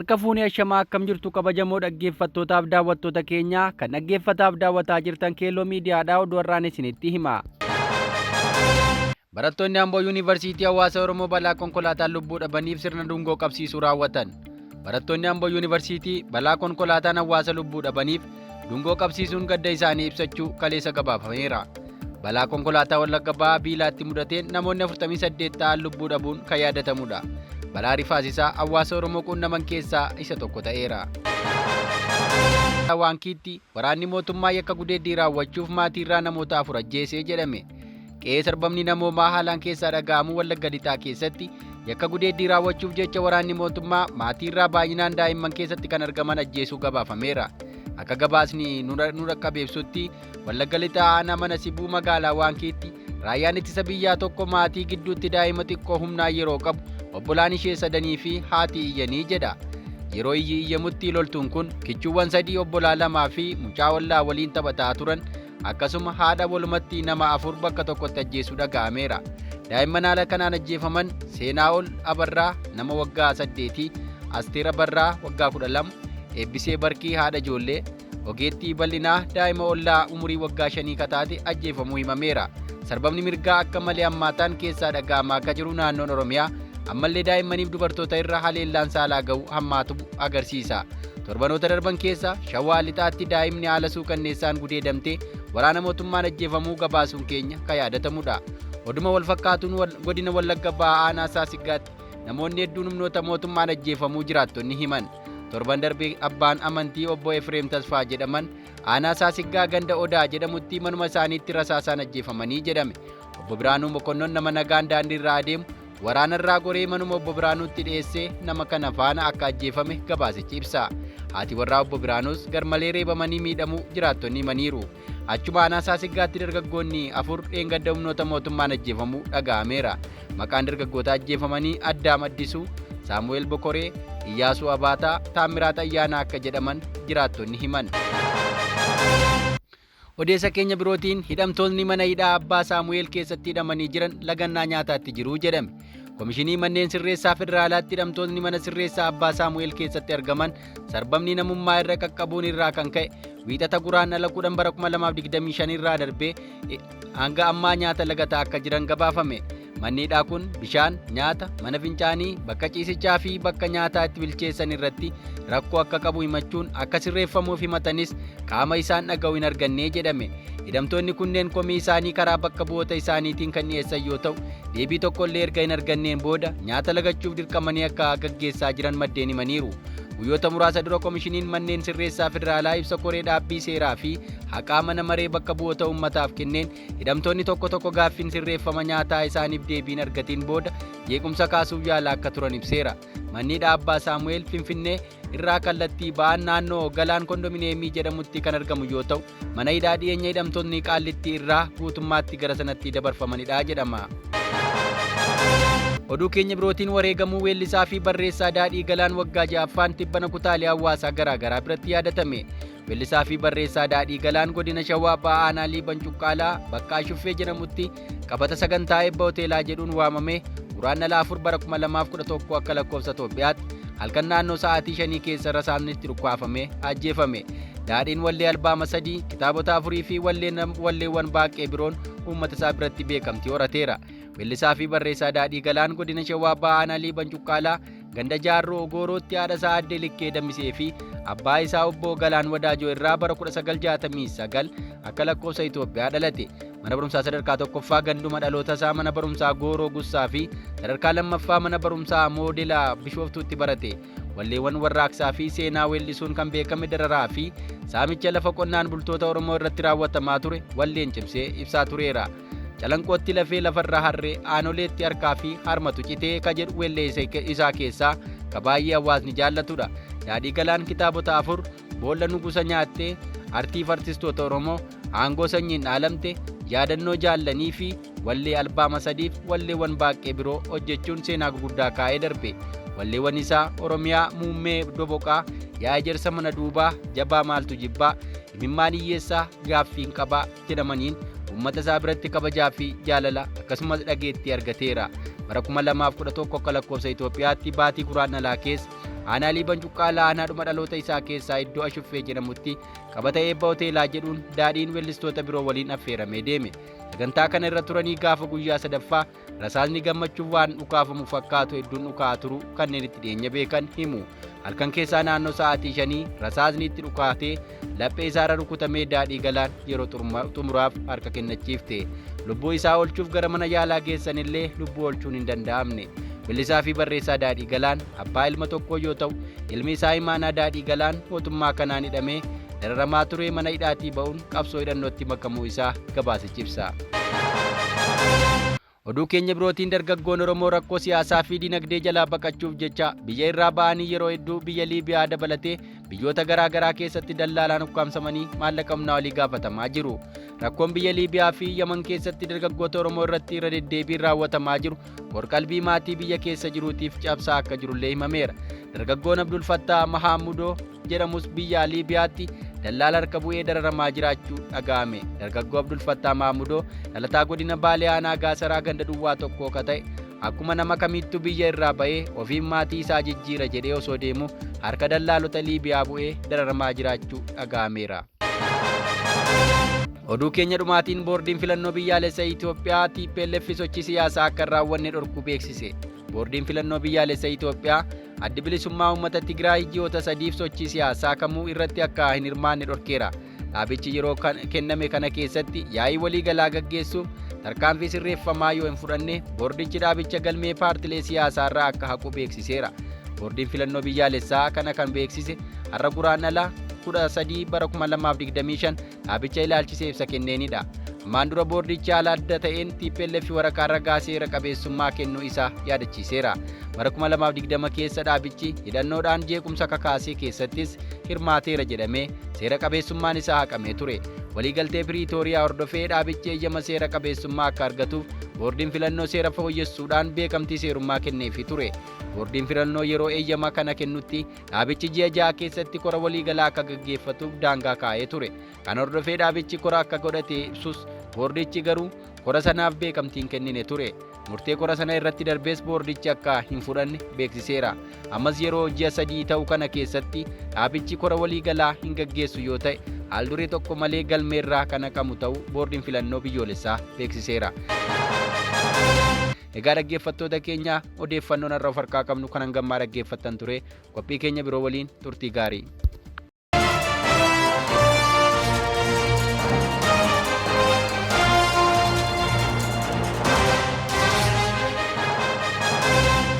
Harka fuunee ashamaa akkam jirtu kabajamoo dhaggeeffattootaaf daawwattoota keenya kan dhaggeeffataaf daawwataa jirtan Keelloo Miidiyaadhaa oduu har'aan isinitti hima. Barattoonni Amboo Yuunivarsiitii hawaasa Oromoo balaa konkolaataan lubbuu dhabaniif sirna dungoo qabsiisuu raawwatan. Barattoonni Amboo Yuunivarsiitii balaa konkolaataan hawaasa lubbuu dhabaniif dungoo qabsiisuun gadda isaanii ibsachuu kaleessa gabaafameera. Balaa konkolaataa Wallagga Bahaa Biilaatti mudateen namoonni 48 ta'an lubbuu dhabuun kan yaadatamudha. Balaa rifaasisaa hawaasa Oromoo quunnaman keessaa isa tokko ta'eera. Waankiitti waraanni mootummaa yakka gudeeddii raawwachuuf maatiirraa namoota 4 ajjeesee jedhame. Qe'ee sarbamni namoomaa haalaan keessaa dhaga'amu Wallagga Lixaa keessatti yakka gudeeddii raawwachuuf jecha waraanni mootummaa maatiirraa baay'inaan daa'imman keessatti kan argaman ajjeesuu gabaafameera. Akka gabaasni nu dhaqqabe ibsutti Wallagga Lixaa aanaa mana Sibuu magaalaa Waankiitti raayyaan ittisa biyyaa tokko maatii gidduutti daa'ima xiqqoo humnaan yeroo qabu obbolaan ishee sadanii fi haati iyyanii jedha. Yeroo iyyi iyyamutti loltuun kun kichuuwwan 3 obbolaa 2 fi mucaa ollaa waliin taphataa turan akkasuma haadha walumatti nama 4 bakka tokkotti ajjeesuu dhaga'ameera. Daa'imman haala kanaan ajjeefaman Seenaa'ol Abarraa nama waggaa 8, Asteer Abarraa waggaa 12, Eebbisee Barkii haadha ijoollee, Ogeettii Bal'inaa daa'ima ollaa umurii waggaa shanii kataate ajjeefamuu himameera. Sarbamni mirgaa akka malee hammaataan keessaa dhaga'amaa akka jiru naannoon Oromiyaa ammallee daa'immaniif dubartoota irra haleellaan saalaa ga'u hammaatu agarsiisa. Torbanoota darban keessa Shawaa Lixaatti daa'imni haala suukanneessaan gudeedamte waraana mootummaan ajjeefamuu gabaasuun keenya kan yaadatamudha. Oduma wal fakkaatuun godina Wallagga Bahaa aanaa Saasiggaatti namoonni hedduun humnoota mootummaan ajjeefamuu jiraattonni himan. Torban darbe abbaan amantii obbo Efreem Tasfaa jedhaman aanaa Saasiggaa ganda Odaa jedhamutti manuma isaaniitti rasaasaan ajjeefamanii jedhame. Obbo Biraanuu Mokonnon nama nagaan daandii irraa adeemu waraanarraa goree manuma obbo Biraanuutti dhiyeessee nama kana faana akka ajjeefame gabaasichi ibsa. Haati warraa obbo Biraanuus garmalee reebamanii miidhamuu jiraattonni himaniiru. Achuma aanaa Saasiggaatti dargaggoonni 4 dheengadda humnoota mootummaan ajjeefamuu dhaga'ameera. Maqaan dargaggoota ajjeefamanii Addaam Addisuu, Saamu'eel Bokoree, Iyyaasuu Abaataa, Taammiraat Ayyaanaa akka jedhaman jiraattonni himan. Odeessa keenya birootiin hidhamtootni mana hidhaa Abbaa Saamu'eel keessatti hidhamanii jiran lagannaa nyaataatti jiru jedhame. Komishinii Manneen Sirreessaa Federaalaatti hidhamtootni mana sirreessaa Abbaa Saamu'eel keessatti argaman sarbamni namummaa irra qaqqabuun irraa kan ka'e Wiixata Guraandhala 10 bara 2025 irraa darbee hanga ammaa nyaata lagataa akka jiran gabaafame. Manni hidhaa kun bishaan, nyaata, mana fincaanii, bakka ciisichaa fi bakka nyaataa itti bilcheessan irratti rakkoo akka qabu himachuun akka sirreeffamuuf himatanis qaama isaan dhaga'u hin argannee jedhame. Hidhamtoonni kunneen komii isaanii karaa bakka bu'oota isaaniitiin kan dhiyeessan yoo ta'u, deebii tokkollee erga hin arganneen booda nyaata lagachuuf dirqamanii akka gaggeessaa jiran maddeen himaniiru. Guyyoota muraasa dura Komishiniin Manneen Sirreessaa Federaalaa ibsa koree dhaabbii seeraa fi haqaa mana maree bakka bu'oota uummataaf kenneen hidhamtoonni tokko tokko gaaffiin sirreeffama nyaataa isaaniif deebii hin argatiin booda jeequmsa kaasuuf yaalaa akka turan ibseera. Manni hidhaa Abbaa Saamu'eel Finfinnee irraa kallattii ba'aan naannoo Galaan Kondominiyeemii jedhamutti kan argamu yoo ta'u, mana hidhaa dhiyeenya hidhamtootni Qaallittii irraa guutummaatti gara sanatti dabarfamanidha jedhama. Oduu keenya birootiin wareegamuu weellisaa fi barreessaa Daadhii Galaan waggaa 6ffaan tibbana kutaalee hawaasaa garaa garaa biratti yaadatame. Weellisaa fi barreessaa Daadhii Galaan godina Shawaa Bahaa Aanaa Liiban Cuqqaalaa bakka Ashuffee jedhamutti qabata sagantaa eebba hoteelaa jedhuun waamamee Guraandhala 4 bara 2011 akka lakkoofsa Itoophiyaatti halkan naannoo sa'aatii shanii keessa rasaasni itti dhukaafamee ajjeefame. Daadhiin wallee albaama 3, kitaabota 4 fi walleewwan baaqqee biroon uummata isaa biratti beekamtii horateera. Weellisaa fi barreessaa Daadhii Galaan godina Shawaa Bahaa Aanaa Liiban Cuqqaalaa ganda Jaarroo Ogoorootti haadha isaa Aadde Likkee Dammisee fi abbaa isaa Obbo Galaan Wadaajoo irraa bara 1969 akka lakkoofsa Itoophiyaa dhalate. Mana barumsaa sadarkaa tokkoffaa ganduma dhaloota isaa mana barumsaa Gooroo Gussaa fi sadarkaa lammaffaa mana barumsaa Moodela Bishooftuutti barate. Walleewwan warraaqsaa fi seenaa weellisuun kan beekame dararaa fi saamicha lafa qonnaan bultoota Oromoo irratti raawwatamaa ture walleen cimsee ibsaa tureera. Calanqootti lafee lafarra harree, aanoleetti harkaa fi harmatu citee ka jedhu weellee isaa keessaa ka baay'ee hawaasni jaallatudha. Daadhii Galaan kitaabota 4, Boolla Nugusa Nyaattee, Artiif Artistoota Oromoo, Aangoo Sanyiin Dhaalamte, Yaadannoo Jaallanii fi wallee albaama sadiif walleewwan baaqqee biroo hojjechuun seenaa gurguddaa kaa'ee darbe. Walleewwan isaa Oromiyaa Muummee Doboqaa, Yaa Ejersa Mana Duubaa, Jabaa Maaltu Jibbaa, Imimmaan Hiyyeessaa, Gaaffiin Qabaa jedhamaniin uummata uummata isaa biratti kabajaa fi jaalala akkasumas dhageettii argateera. Bara 2011 akka lakkoofsa Itoophiyaatti baatii Guraandhalaa keessa aanaa Liiban Cuqqaalaa aanaadhuma dhaloota isaa keessaa iddoo Ashuffee jedhamutti qabata eebba hoteelaa jedhuun Daadhiin weellistoota biroo waliin affeeramee deeme. Sagantaa kana irra turanii gaafa guyyaa sadaffaa rasaasni gammachuuf waan dhukaafamu fakkaatu hedduun dhukaa'aa turuu kanneen itti dhiyeenya beekan himu. Halkan keessaa naannoo sa'aatii shanii rasaasni itti dhukaatee laphee isaarra rukutamee Daadhii Galaan yeroo xumuraaf harka kennachiifte. Lubbuu isaa oolchuuf gara mana yaalaa geessanillee lubbuu oolchuun hin danda'amne. Weellisaa fi barreessaa Daadhii Galaan abbaa ilma tokkoo yoo ta'u, ilmi isaa Imaanaa Daadhii Galaan mootummaa kanaan hidhamee dararamaa ture mana hidhaatii ba'uun qabsoo hidhannootti makamuu isaa gabaasichi ibsa. Oduu keenya birootiin dargaggoon Oromoo rakkoo siyaasaa fi dinagdee jalaa baqachuuf jecha biyya irraa ba'anii yeroo hedduu biyya Liibiyaa dabalatee biyyoota garaa garaa keessatti dallaalaan ukkaamsamanii maallaqa humnaa olii gaafatamaa jiru. Rakkoon biyya Liibiyaa fi Yaman keessatti dargaggoota Oromoo irratti irra deddeebiin raawwatamaa jiru qorqalbii maatii biyya keessa jiruutiif cabsaa akka jirullee himameera. Dargaggoon Abdul Fattaa Mahaamudoo jedhamus biyya Liibiyaatti dallaala harka bu'ee dararamaa jiraachuu dhaga'ame. Dargaggoo Abdul Fattaa Mahamudoo dhalataa godina Baalee aanaa Gaasaraa ganda duwwaa tokkoo ka ta'e akkuma nama kamiittuu biyya irraa ba'ee ofiin maatii isaa jijjiira jedhee osoo deemu harka dallaalota Liibiyaa bu'ee dararamaa jiraachuu dhaga'ameera. Oduu keenya dhumaatiin boordiin filannoo biyyaalessa Itoophiyaa TPLF sochii siyaasaa akka hin raawwanne dhorkuu beeksise. Boordiin filannoo biyyaalessa Itoophiyaa Addi Bilisummaa Uummata Tigraay ji'oota sadiif sochii siyaasaa kamuu irratti akka hin hirmaanne dhorkeera. Dhaabichi yeroo kenname kana keessatti yaa'ii waliigalaa gaggeessuuf tarkaanfii sirreeffamaa yoo hin fudhanne boordichi dhaabicha galmee paartilee siyaasaarraa akka haqu beeksiseera. Boordiin filannoo biyyaalessaa kana kan beeksise har'a Guraandhala 13 bara 2025 dhaabicha ilaalchisee ibsa kenneenidha. Ammaan dura boordichi haala adda ta'een TPLF waraqaa ragaa seera qabeessummaa kennuu isaa yaadachiiseera. Bara 2020 keessa dhaabichi hidhannoodhaan jeequmsa kakaasee keessattis hirmaateera jedhamee seera qabeessummaan isaa haqamee ture. Waliigaltee Piriitooriyaa hordofee dhaabichi eeyyama seera qabeessummaa akka argatuuf boordiin filannoo seera fooyyessuudhaan beekamtii seerummaa kenneefii ture. Boordiin filannoo yeroo eeyyama kana kennutti dhaabichi ji'a ja'a keessatti kora waliigalaa akka gaggeeffatuuf daangaa kaa'ee ture. Kana hordofee dhaabichi kora akka godhate ibsus boordichi garuu kora sanaaf beekamtii hin kennine ture. Murtee kora sana irratti darbees boordichi akka hin fudhanne beeksiseera. Ammas yeroo ji'a sadii ta'u kana keessatti dhaabichi kora waliigalaa hin gaggeessu yoo ta'e haal-duree tokko malee galmeerraa kan haqamu ta'uu boordiin filannoo biyyoolessaa beeksiseera. Egaa dhaggeeffattoota keenya odeeffannoon har'a of harkaa qabnu kan hangammaa dhaggeeffattan ture. Qophii keenya biroo waliin turtii gaarii.